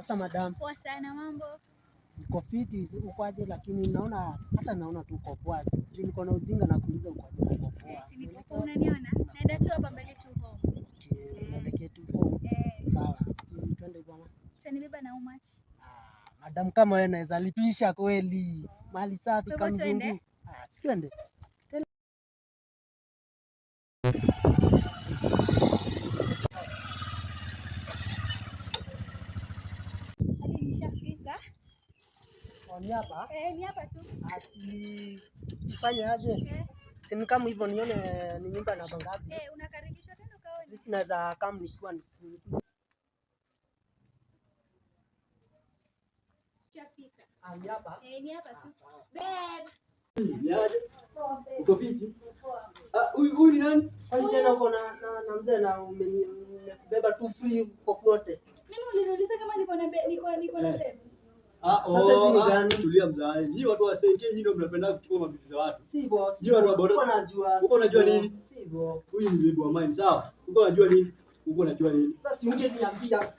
Sasa madam, Poa sana, mambo. Niko fiti, uko aje? Lakini naona hata naona tu uko poa. Sijui niko na ujinga na kuuliza uko aje, uko poa. Eh, si niko poa, unaniona? Naenda tu hapa mbele tu home. Okay, unaelekea tu home. Eh, Sawa, si twende bwana. Utanibeba na how much? Ah, madam kama wewe naweza lipisha kweli. Mali safi Kwa kama hivyo twende? mzungu. Ah, si twende. Hadi nishafika. Oh, ni hapa. Eh, ni hapa tu. Ati fanye aje? Eh, Si ni kama hivyo nione ni nyumba namba ngapi? eh, unakaribishwa tena ukaone. Naweza kama nikiwa Nishafika. Ah, ni hapa. Eh, ni hapa tu. Babe. Niaje? Poa, babe. Uko fiti? Poa. Ah, huyu huyu ni nani? Kwani tena uko na mzee na umebeba tu free kwa kote. Mimi uliniuliza kama niko na niko na Eh. babe. Ah, Sasa hizi ni oh, ah, gani? tulia mzae. Nyinyi watu wa Senke nyinyi ndio mnapenda kuchukua mabibi za watu. Sivyo, Nyinyi watu wa sivyo. boda. Sikuwa najua. Uko unajua sivyo, nini? Sivyo. Huyu ni bibi wa mine, sawa? Uko unajua nini? Uko unajua nini? Sasa si ungeniambia.